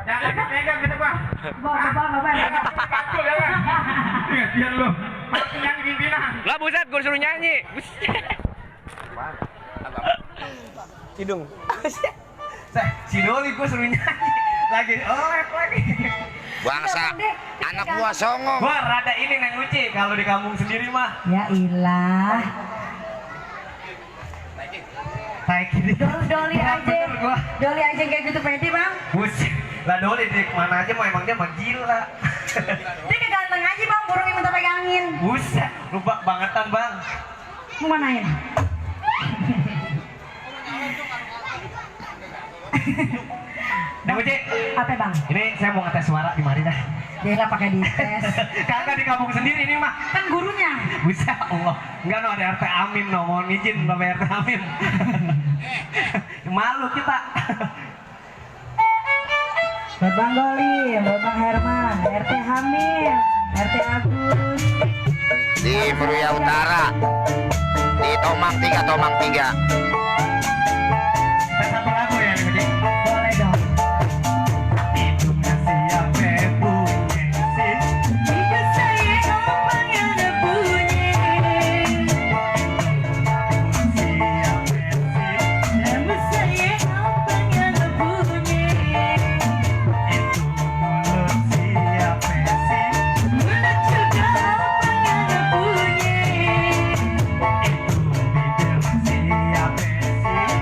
Jangan dipegang gitu bang. Bapak. Takut ya bang. Ingat lu. Masih yang pimpinan. Lah buset, gue suruh nyanyi. Hidung. Si Doli gue suruh nyanyi. Lagi lagi. Bangsa anak buah songong. Gua rada ini Neng Uci kalau di kampung sendiri mah. Ya ilah. Kayak gini. Doli aja kayak gitu pede bang. Buset. Lah Doli di mana aja mah emang dia mah gila. Dia keganteng aja bang, burung yang minta pegangin. Buset, lupa bangetan bang. Mau manain? Neng Uci, Apa bang? ini saya mau ngetes suara di mari dah. Dia lah pakai dites. Kagak di kampung sendiri ini mah. Kan gurunya. Buset Allah. Enggak no ada RT Amin no, mohon izin Bapak RT Amin. Malu kita. Buat Bang Doli, buat Bang Herman, RT Hamil, RT Agus. Di Meruya Utara, di Tomang 3 Tomang 3. Saya satu lagu ya Neng Uci. Boleh dong. Hidungnya siapa bunyi sih? Jika saya numpang yang ada bunyi, Siapa sih? nama saya numpang yang ada bunyi. Itu mulut siapa sih? Mulut juga numpang yang ada bunyi. Itu bibir siapa sih?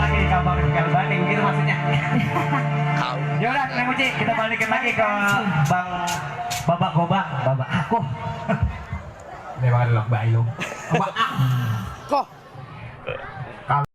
lagi kabar banding gitu maksudnya. Kau. Ya udah, Neng Uci, kita balikin lagi ke Bang Babak Gobak, Babak aku. Memang ada lok bayi lo. Babak aku. Kok